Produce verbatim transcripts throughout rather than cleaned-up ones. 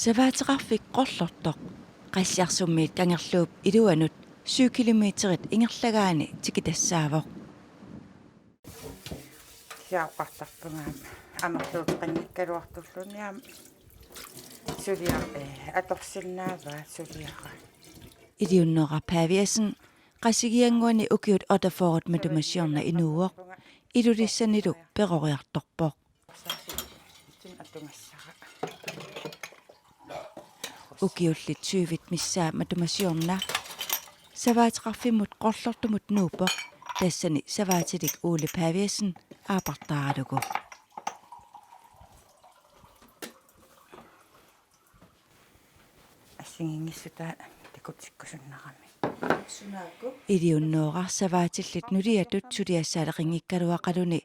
Savaateqarfik Qorlortoq Qassiarsummiit Kangerluup iluanut syv kilometerit ingerlagaani tikitassaavoq. Siaappartarpunga amerluuteqanngikkaluartulluunniit aamma suliaq, eh, atorsinnaavaat suliara. Iliunnooraq Paviasen Qasigiannguani ukiut otteogfyrre matuma siorna inuuvoq, Ilulissanilu peroriartorpoq. Ukiullit syvit missaat matuma siorna savaateqarfimmut Qorlortumut nuuppoq, tassani savaatilik Ole Paviasen aapartaaralugu. Assigiinngissutaat takutikkusunnarami. Iliunnooraq savaatillit nuliatut suliassaaleqinngikkaluaqaluni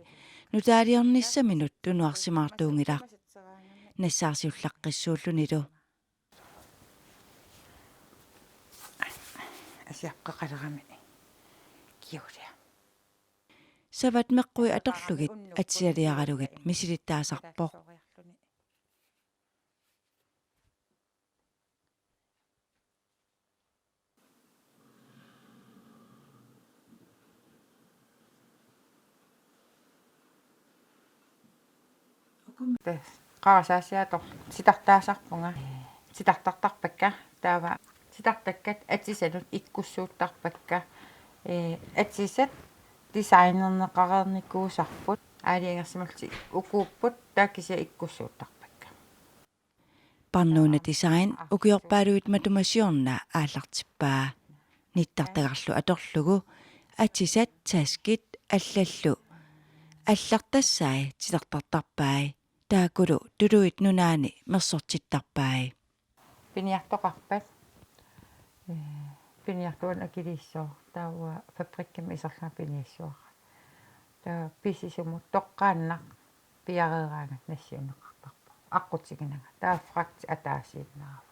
nutaaliornissaminut tunuarsimaartuunngilaq. Nassaarsiullaqqissuullunilu. Asiaqqaqalerami kiulia. Savat meqqui atorlugit atisaliaralugit misilittaasarpoq. Tassa qarasaasiaq ator-, titartaasarpunga. Titartartarpakka, taava titartakkat atisanut ikkussuuttarpakka. Ee, atisat designerneqareernikuusarput. Aalajangersimallutik ukuupput, taava kisianni ikkussuuttarpakka. Parnuuna Design ukiorpaaluit matuma siorna aallartippaa. Nittartagarlu atorlugu atisat, taskit allallu allartassai titartartarpai. Taakkulu Tuluit Nunaanni mersortittarpai. Piniartoqarpat. Ee, piniartuaannaq akiliissooq. Taava fabrikkimi iserlunga piniassuara. Taava pisisumut toqqaannaq piareeraangat nassiunneqartarpoq. Aqqutiginanga. Taava frakt ataasiinnaavoq.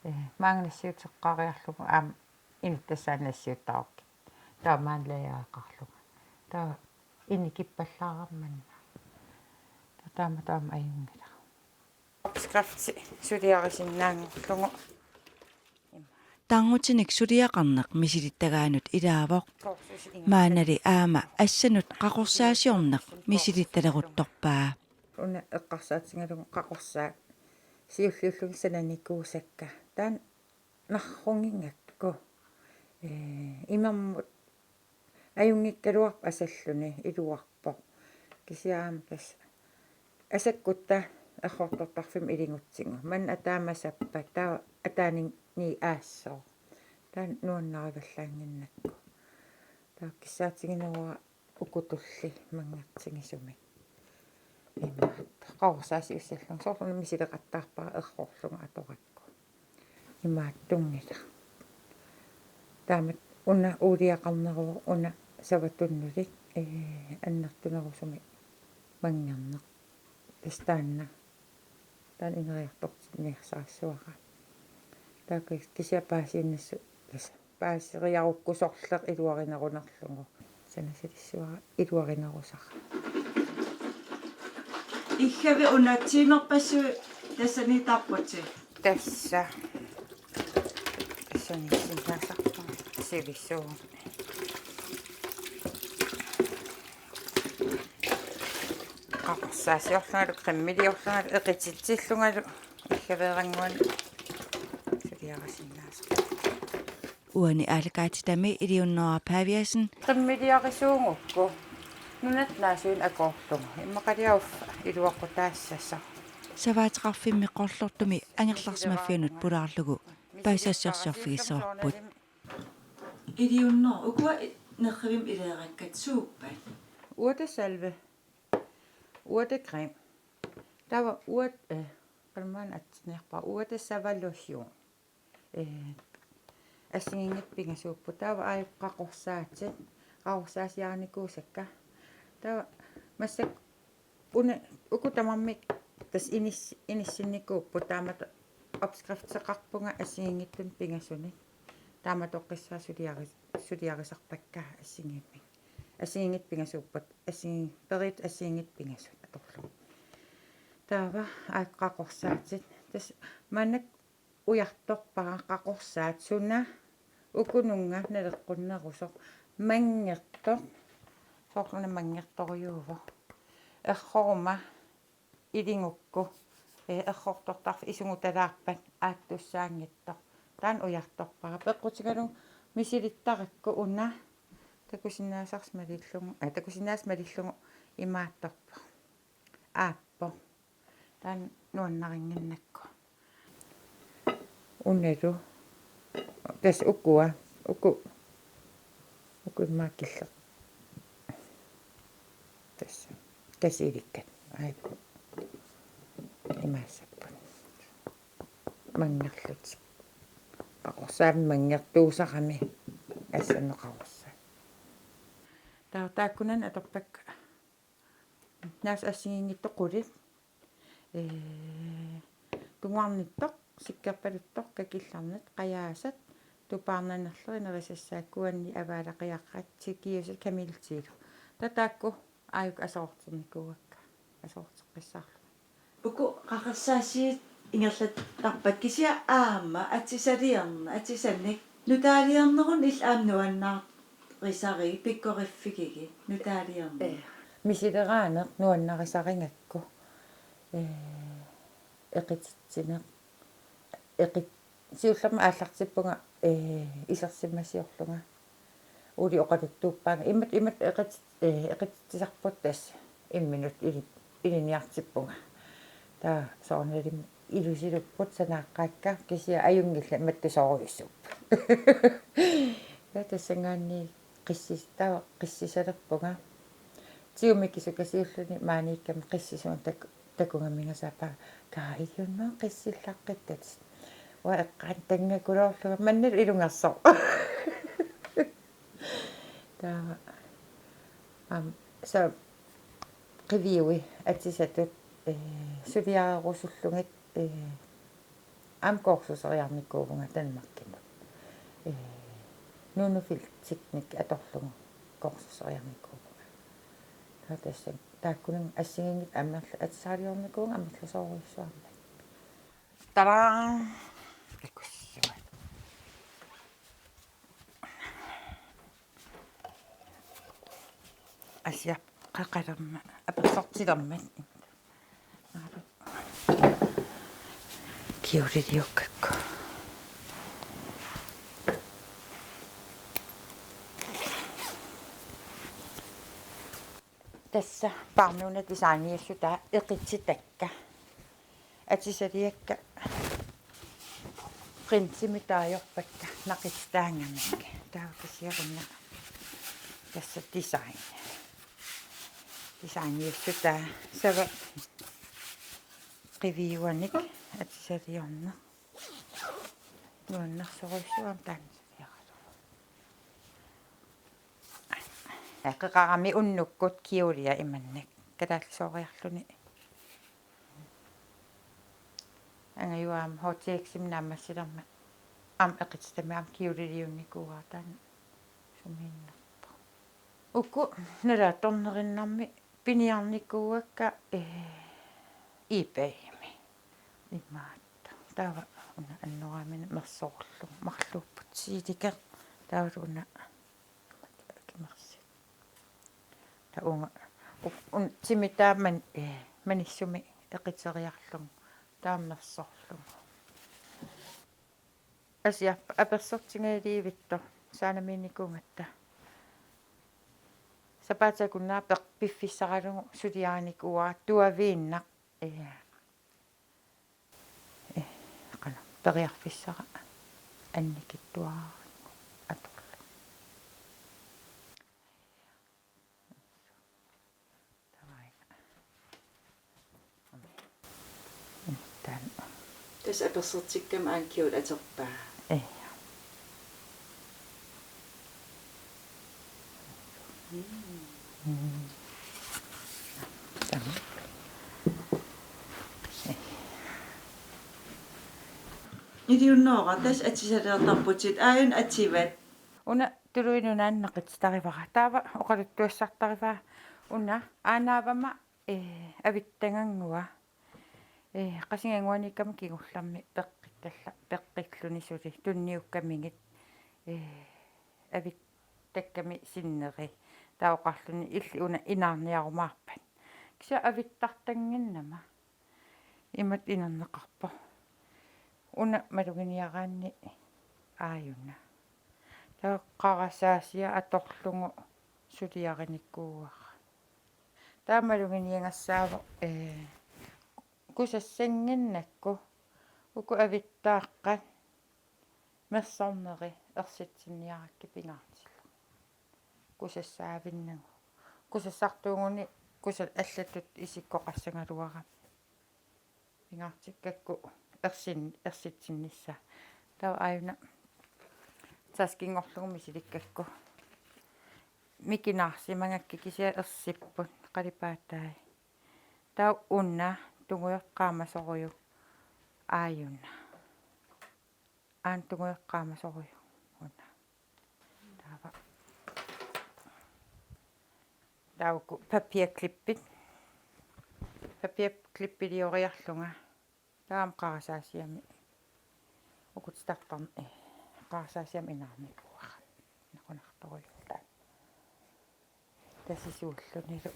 Ee, maanga nassiuteqqaariarlugu aamma inuttassaani nassiuttarukkit. Taava maani lagereqarlunga. Taava inikippallaarama manna. Taava taama taama ajunngilaq. Opskrifti suliarisinnaanngorlugu. Tarnutinik suliaqarneq misilittagaanut ilaavoq. Maanali aamma assanut qaqorsaasiorneq misilittaleruttorpaa. Una eqqarsaatigalugu qaqorsaat siulliullugit sananikuusakka. Taanna narrunngikkaluarlugu. Ee, imermut ajunngikkaluarpoq asalluni, iluarpoq. Kisianni aamma tassa asakkutta errortortarfimmi iligutsigu. Maanna ataama sappat, taava ataani ni aassooq. Taanna nuannarivallaannginnakku. Taava kissaatiginikuuara ukutulli manngertigisumik. Imaattoq. Qaqorsaasiussallunga. Soorlu una misileqattaarpara errorlunga atorakku. Imaattunngilaq. Taamatut una uuliaqarneruvoq, una savat tunnulik, ee, annertunerusumik manngerneq. Tassa taanna. Taanna ineriartortinniarsarissavara. Taava kis-, kisianni paasiinnassooq tassa. Paaseriarukku sorleq iluarinerunerlugu. Sanasalissuara iluarinerusara. Iggavi una tiimerpassuit tassaniittarputit. Tassa. Tassaniissinnaasarpunga sivissuugami. Qaqorsaasiorlungalu, qimmiliorlungalu, eqititsillungalu, iggaveerannguanik suliarisinnaasarpunga. Uani aallakaatitami Iliunnooraq Paviasen qimmiliarisuugukku nunatta naasuineq akoorlugu. Immaqaliarlunga iluaqutaassasoq. Savaateqarfimmi Qorlortumi angerlarsimaffianut pulaarlugu paasisassuarfigissavarput. Iliunnooraq, ukua nerrivimmi ileerakkat suuppat? Urtesalve. Urtecreme. Taava urt-, eh, qalmaan atsiniarpara urtesavalotion. Ee, assigiinngitsut pingasuupput. Taava aajuku qaqorsaatit, qaqorsaasiarinikuusakka. Taava massakkut una, uku tamarmik tassa inis-, inissinnikuupput, taamatut opskrifteqarpunga assigiinngitsunik pingasunik. Taamatoqqissaaq suliari-, suliarisarpakka assigiimmik. Assigiinngitsut pingasuupput, assigiin-, periit assigiinngitsut pingasut atorlugit. Taava aajuku qaqorsaatit, Tassa maannakkut ujartorpara qaqorsaat suna ukununnga naleqqunnerusoq manngertoq. Soorlu una manngertorujuuvoq. Erroruma iligukku, eh, errortortarfik isugutalaarpat aattussaanngitsoq. Taanna ujartorpara. Peqqutigalugu misilittarakku una takusinnaasarsi malillugu, eh, takusinnaasat malillugu imaattorpoq. Aappoq. Taanna nuannarinnginnakku. Unalu. Tassa ukua. Uku. Uku immaqa killeq. Tassa. Tassa ilikkat. Ai. Imaassapput. Manngerlutik. Qaqorsaammi manngertuusarami. Assanneqarussaaq. Taava taakkunani atorpakka. Naas assigiinngitsut qulit. Ee, tunguarnittoq, sikkerpaluttoq, kakillarnit, qajaasat, tupaarnanerlu, inerisassaat, kuanni, avaalaqiaqaat, tikiusat, kamillitiilu. Taava taakku aajuku aserorternikuuakka, aserorteqqissaarlugit. Uku qaqorsaasiit ingerlattarpakka kisianni aamma atisaliorn-, atisanik nutaaliornerup illit aamma nuannarisarigit, pikkoriffigigit nutaaliorneq. Ee, misileraaneq nuannarisarigakku. Ee, eqititsineq. Eqit-, siullermik aallartippunga, ee, isersimasiorlunga. Uuli oqaluttuuppaanga. Imatut, imatut eqit-, ee, eqititsisarput tassa. Imminut ili-, ilinniartippunga. Taava soorunalimi ilusilupput sanaaqqaakka kisianni ajunngillat mattusorujussuupput. Taava tassanngaanniit qissis-, taava qissisalerpunga. Tigummi kisukasiulluni maaniikkami qissisumik tak-, takugamigasaappa kaa iliunnoq qissillaqqittatit. Uanga eqqaani tanngakuloorlunga mannalu ilungersoq. Taava. Aamma, soorlu qiviui atisatut, ee, suliarerusullugit, ee, aamma kursuseriarnikuuvunga Danmarkimut. Ee, Nunofil teknik atorlugu kursuseriarnikuuvunga. Taava tassa taakkununnga assigiinngitsut amerla-, atisaaliornikuuvunga amerlasoorujussuarmik. Tada! Takussuat. Asia qaqalermat, apersortilermat. Kjoleliukkakku. Tassa Barnuuna designiussutaa eqititakka. Atisaliakka printimik taagorpakka naqititaangamik. Taava kisianni una tassa design. Designiussutaa sava qiviuanik atisaliorneq. Nuannersorujussuaq taanna suliaralugu. Qeqarami unnukkut kjolia imannak. Kalaallisooriarluni. Angajuami H T X-imi naammassilermat. Aamma eqititami aamma kjoleliunnikuuara taanna sumiinnerpoq. Uku nalaatsornerinnarmi piniarnikuuakka, ee, eBay-mi. Imaattoq. Taava una annoraamini mersorlugu marluupput siilikeq. Taavalu una kimersi. Taava uunga u-, un-, timitaa man-, ee, manissumik eqiteriarlugu. Taava mersorlugu. Asia apersortingaliivittoq saanamiinnikuugatta. Sapaatip-akunnerata per-, piffissaralugu suliarinikuuara tuaviinnaq. Ee. Ee, qanoq periarfissara annikitsuararannguaq atorlugu. Taava. Taanna. Tassa apersortikkama aamma kjooli atorpaa. Ee. Mm. Mm. Taanna. Ee. Iliunnoora tassa atisaliortarputit aajuna ativat. Una Tuluit Nunaanni naqititarivara. Taava oqaluttuassartarivara. Una aanaavama, ee, avittagannguaq. Ee, Qasigiannguaniikkama kingullermi peqqikkalla-, peqqilluni suli tunniukkamigit, ee, avittakkami sinneri. Taava oqarluni illit una inaarniarumaarpat. Kisianni avittartannginnama. Imatut inerneqarpoq. Una maluginiaraanni aajuna. Taava qarasaasiaq atorlugu suliarinikuuara. Taava maluginiagassaavoq, ee, kusassannginnakku uku avittaaqqat mersorneri ersitsinniarakkit pingaartillugu. Kusassaavinnagu. Kusassartuuguni kusa-, allatut isikkoqassagaluarami. Pingaartikkakku ersin-, ersitsinnissaa. Taava aajuna taskinngorlugu misilikkakku. Mikinaarsimagakkit kisianni ersipput qalipaatai. Taava una tungujortoq qaamasorujuk aajuna. Aana tungujortoq qaamasorujuk una. Taava. Taava uku papirklippit. Papirklippilioriarlunga. Taava aamma qarasaasiami. Uku titartarn-, ee, qarasaasiami inaarnikuuara. Naqunartorujuullaa. Tasisuullunilu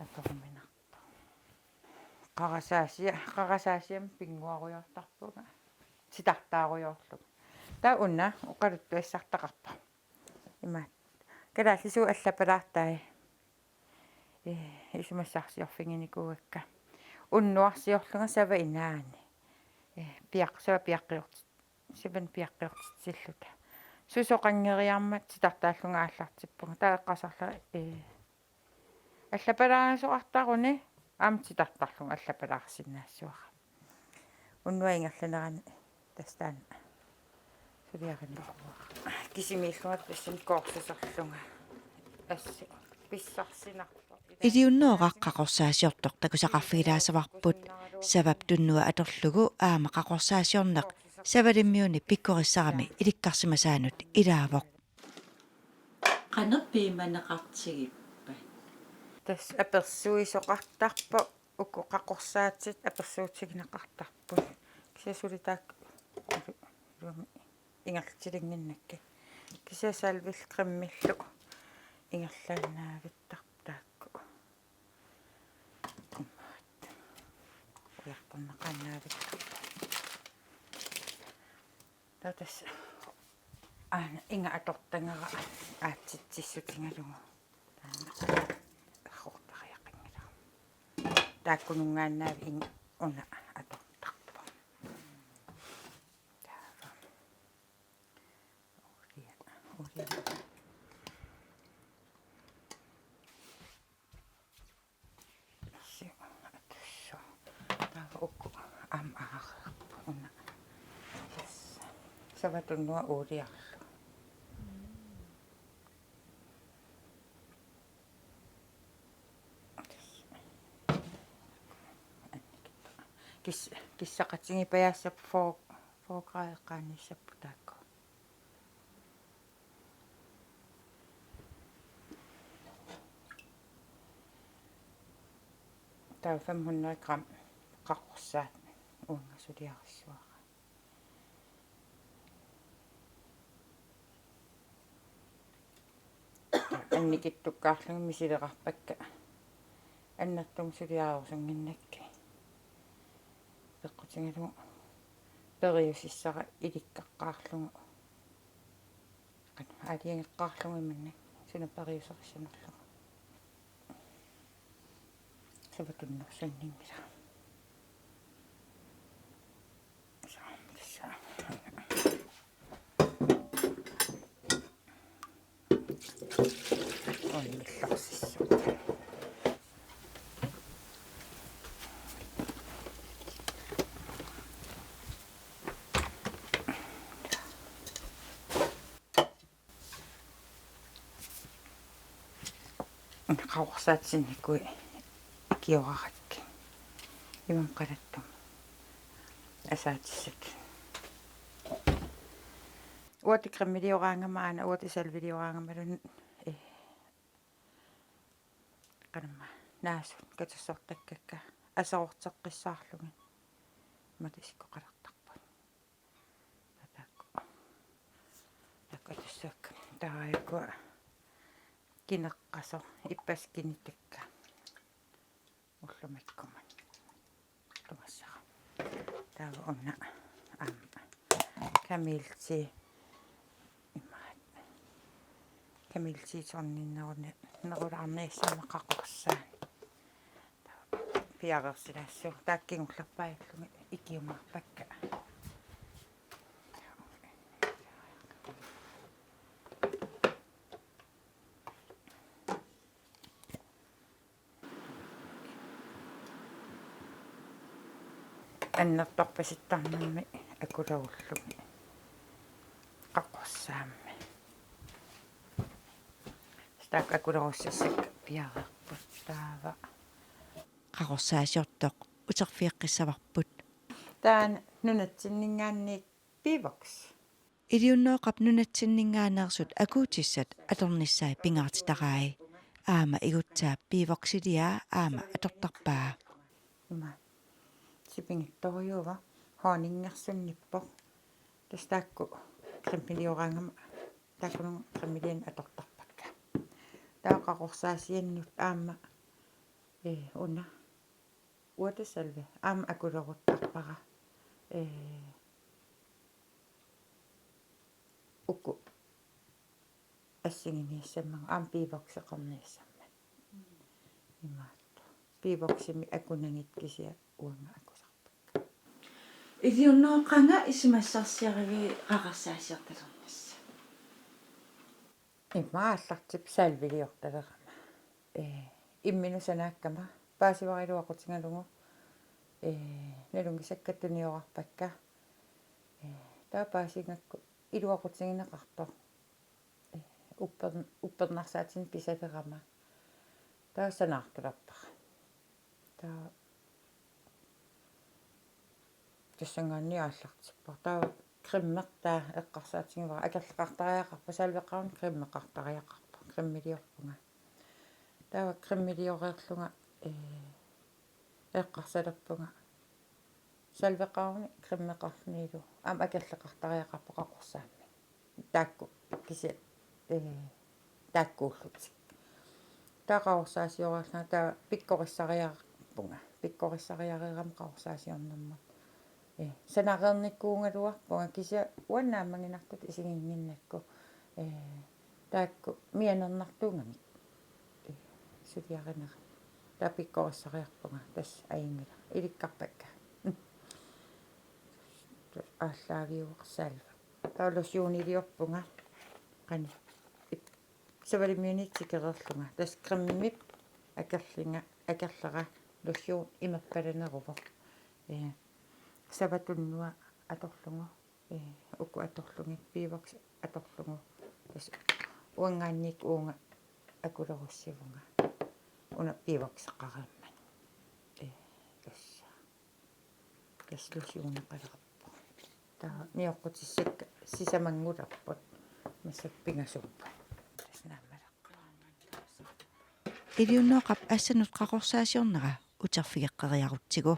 atoruminartoq. Qarasaasia-, qarasaasiami pinnguarujoortarpunga. Titartaarujoorlunga. Taava una oqaluttuassartaqarpoq. Ima. Kalaallisuut allapalaartai. Ee, isumassarsiorfiginikuuakka. Unnuarsiorlunga sava inaani. Ee, piaq-, sava piaqqiortit-, savanik piaqqiortitsilluta. Susoqanngeriarmat titartaallunga aallartippunga. Taava eqqarsarlunga, ee, allapalaarisoqartaruni aamma titartarlunga allapalaarsinnaassuara. Unnuap ingerlanerani tassa taanna suliarinikuuara. Kisimiillunga tassani koorsasorlunga. Assut pissarsinarpoq. Iliunnooqaq qaqorsaasiortoq takusaqarfigilaasavarput, savap tunnua atorlugu aamma qaqorsaasiorneq savalimmiuni pikkorissarami ilikkarsimasaanut ilaavoq. Qanoq piumaneqartigippat? Tassa apersuisoqartarpoq uku qaqorsaatit apersuutigineqartarput. Kisianni suli taakku ilu-, iluamik ingerlatilinginnakkit. Kisianni salvit cremillu ingerlaannaavittarput taakku. Imaat. Ujartorneqaannaavittarput. Taava tassa aana inga atortagara aatsitsissutigalugu. Taanna errortariaqanngilara. Taakkununngaannaavik inga una atortarpoq. Taava. Uulia, uulia. Siu, atussu. Taava uku aamma aareerput una. Tassa. Sava tunnua uuliarlu. Tassa. Kis-, kissaqatigiippajaassapput fyrre, fyrre gradeqqaannissapput taakku. Taava fem hundrede gram qaqorsaat uanga suliarissuara. Annikittukkaarlugit misilerarpakka annertuumik suliarerusunnginnakkit. Peqqutigalugu periusissara ilikkaqqaarlugu. Qanoq aalajangeqqaarlugu imannak suna periuserissanerlugu. Sava tunnersunninngilaq. Sa-, tassa. Unnillorsissut. Qaqorsaatinnikuuvoq ikiorakkit. Imaammat qalattumi asaatissatut. Uanga cremilioraangama aana uanga salvilioraangamaluunniit, ee, qanormaa naasut katersortakkakka aserorteqqissaarlugit. Mata isikkoqalertarput. Taakku. Taakku atussaakka. Taakku kineqqasoq ippassaq kinittakka. Ullumikkut tumassara. Taava una aamma kamilti imaat. Kamilti sonninneruni nerulaarniassammat qaqorsaat. Taava piareersilaassuugut taakku kingullerpaallugit ikiumaarpakka. Annertorpasittarnermi akulerullugit qaqorsaammi. Taakku akulerussassakka piareerput taava. Qaqorsaasiortoq uterfigeqqissavarput. Taanna nunatsinninngaanniit Pivox. Iliunnooqap nunatsinninngaanneersut akuutissat atornissaat pingaartitarai. Aamma igutsaap Pivoxiliaa aamma atortarpaa. Ima. Sipingittorujuuvoq. Honningersunnippoq. Tassa taakku cremilioraangama. Taakkununnga cremilianik atortarpakka. Taava qaqorsaasiannut aamma. Ee, una. Uata salve. Aamma akuleruttarpara. Ee, uku assiginiassammagu aamma Pivoxeqarniassammat. Imaattoq. Pivoximik akunagit kisianni uanga akusarpakka. Iliunnooq qanga isumassarsiarivit qaqorsaasiortalernissat? Ima aallartippoq salviliortalerama. Ee, imminut sanaakkama paasivara iluaqutigalugu. Ee, nalunngisakka tuniorarpakka. Ee, taava paasigakku iluaqutigineqartoq. Ee, upper-, uppernarsaatinik pisalerama. Taava sanaartulerpara. Taava tassanngaanniit aallartippoq. Taava cremertaa eqqarsaatigivara akerleqartariaqarpoq, salveqaruni cremeqartariaqarpoq, cremiliorpunga. Taava cremilioreerlunga, ee, eqqarsalerpunga. Salveqaruni cremeqarlunilu aamma akerleqartariaqarpoq qaqorsaammi. Taakku kisianni, ee, taakkuullutik. Taava qaqorsaasioreerlunga taava pikkorissariarpunga. Pikkorissariareerama qaqorsaasiornermut. Ee, sanareernikuugaluarpunga kisianni uanga naammaginartutut isiginnginnakku. Ee, taakku mianernartuugamik. Ee, suliarinera. Taava pikkorissariarpunga tassa ajunngilaq. Ilikkarpakka. Aallaaviuvoq salve. Taava lotioniliorpunga. Qani. Ip-, savalimiunit tikereerlunga. Tassa crememik akerlinga, akerlera lotion imappalaneruvoq. Ee, savatunnua atorlugu. Ee, uku atorlugit, Pivox atorlugu. Tassa uanngaanniit uunga akulerussivunga. Una Pivoxeqareermat. Ee, tassa. Tassa lotioneqalerpoq. Taava nioqqutissakka sisamanngulerput. Massakkut pingasuupput. Tassa naammalaq. Iliunnooqap assanut qaqorsaasiornera uterfigeqqeriarutsigu.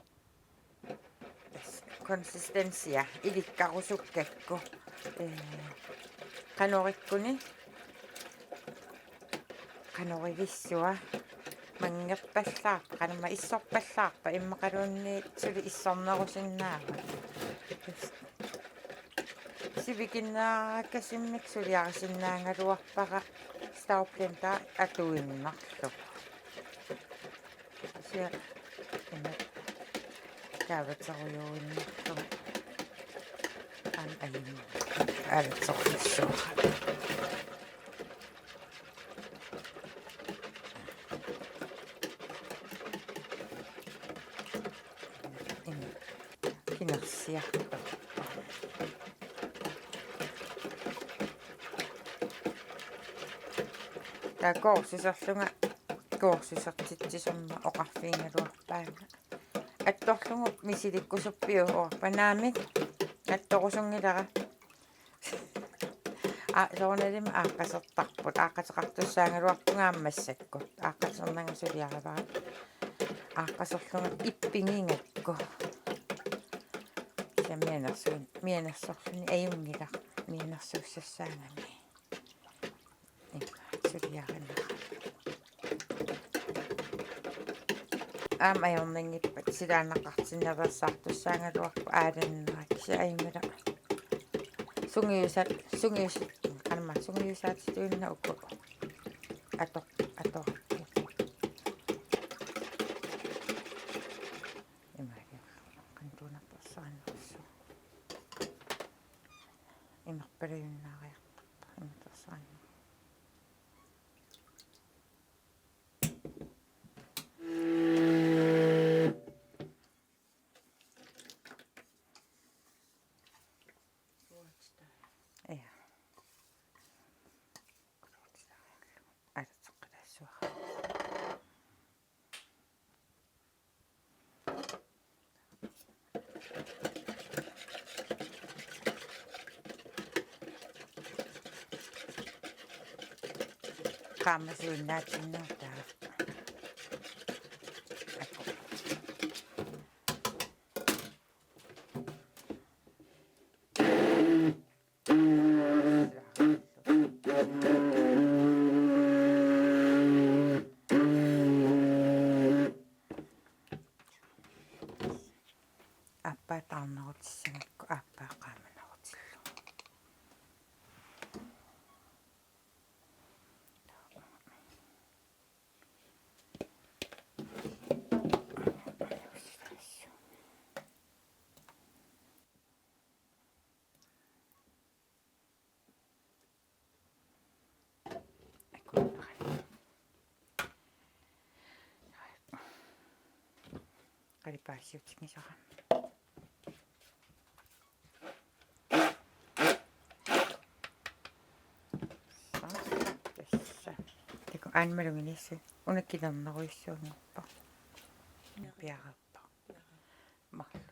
Konsistensia ilikkarusukkakku. Ee, qanorikkuni. Qanorivissua. Manngerpallaarpa, qanimma issorpallaarpa, immaqaluunniit suli issornerusinnaava. Sivikinnaarakkasimmik suliarisinnaagaluarpara Staublender atuinnarlugu. Kisianni ima kaavaterujuinnarlugu. Aamma ajunngilaq. Aalaterujussuara. Kinersiartoq. Taava koorsuserlunga, koorsusertitsisorma oqarfigigaluarpaanga. Attorlugu misilikkusuppiuk, oqarpa naamik, attorusunngilara. Aa, soorunalimi aaqqasertarput, aaqqaseqartussaagaluarpunga aamma massakkut. Aaqqasernagu suliarivara. aaqqasorlunga ippigigakku. Kisianni mianersuun-, mianersorluni ajunngilaq mianersuussassaagami. Immaqa suliarinera. Aamma ajornanngippat silaannaqartinnaveersaartussaagaluarpoq aalannera, kisianni ajunngilaq. Sungiusa-, sungius-, qanormaa, sungiusaatituinnaq uku. Ato-, atorakkit. Imaaliorlunga qanoq tuunartorsaannerussuaq. Imerpalajunnaariartarpoq imertorsaannerussuaq. Ja. Alatseqqilaassuara. Qaamasuinnaatinnagu taava. Aku. Aappaa taarnerutissimagakku aappaa qaamanerutillugu. Qalipaasiutigisara. Tassa. Taku aanmalungilissi. Una kilernerujussuunngippoq. Piareerpoq. Marluk.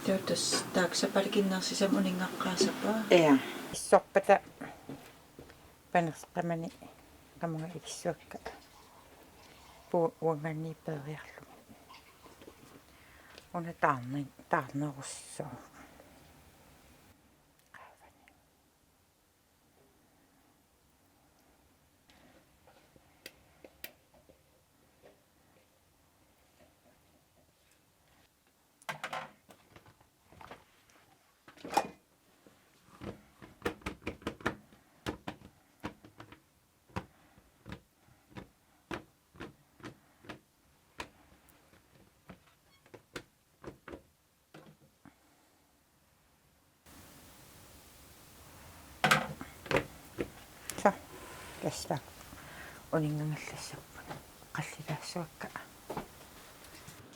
Taava tassa taakku sapaatip akunnerani sisamat uninngaqqaassapput. Ja. Issorpata panerseqqamani qamunga ikissuakka. Puu uanngaanniit peeriarlugit. Una taarne-, taarnerussooq. Qaavani. Sa, tassa. Uninngagallassapput. Qallilaassuakka.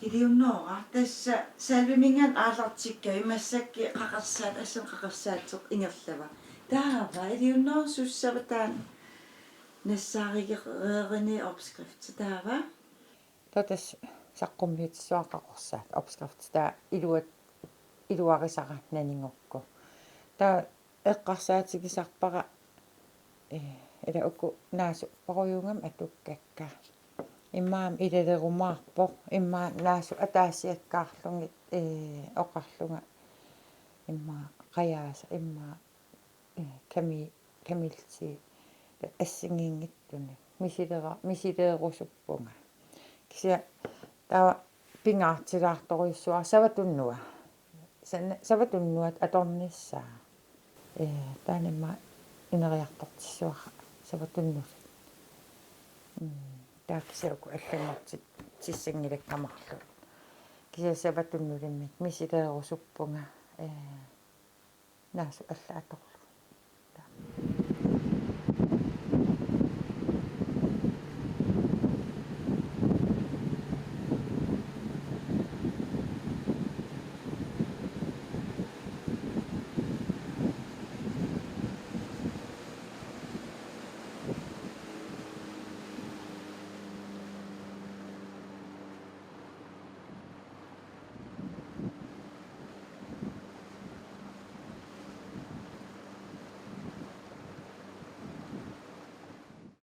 Iliunnoora, tassa salviminngaanniit aallartikkakkit massakkut qaqersaat, assut qaqersaateq ingerlavoq. Taava, iliunnoora sussava taanna nassaarigereeruni opskrift taava? Taava tassa saqqummiutissuara qaqorsaat opskrifti taava iluat-, iluarisara nanigukku. Taava eqqarsaatigisarpara, eh, ila uku naasut porujuugami atukkakka. Immaqa ilalerumaarpoq, immaqa naasut ataasiakkaarlugit, eh, oqarlunga immaqa qajaasa, immaqa eh, kami-, kamilliit assigiinngitsunik. Misilera-, misileerusuppunga. Kisianni taava pingaartilaartorujussuara savatunnuaq. San-, savatunnuat atornissaa. Eh, taanna immaqa ineriartortissuara savatunnulik. Mm, taava kisianni uku allanngortitsissanngilakka marluk. Kisianni savatunnulimmik misileerusuppunga. Eh, naasut allat atorlugit.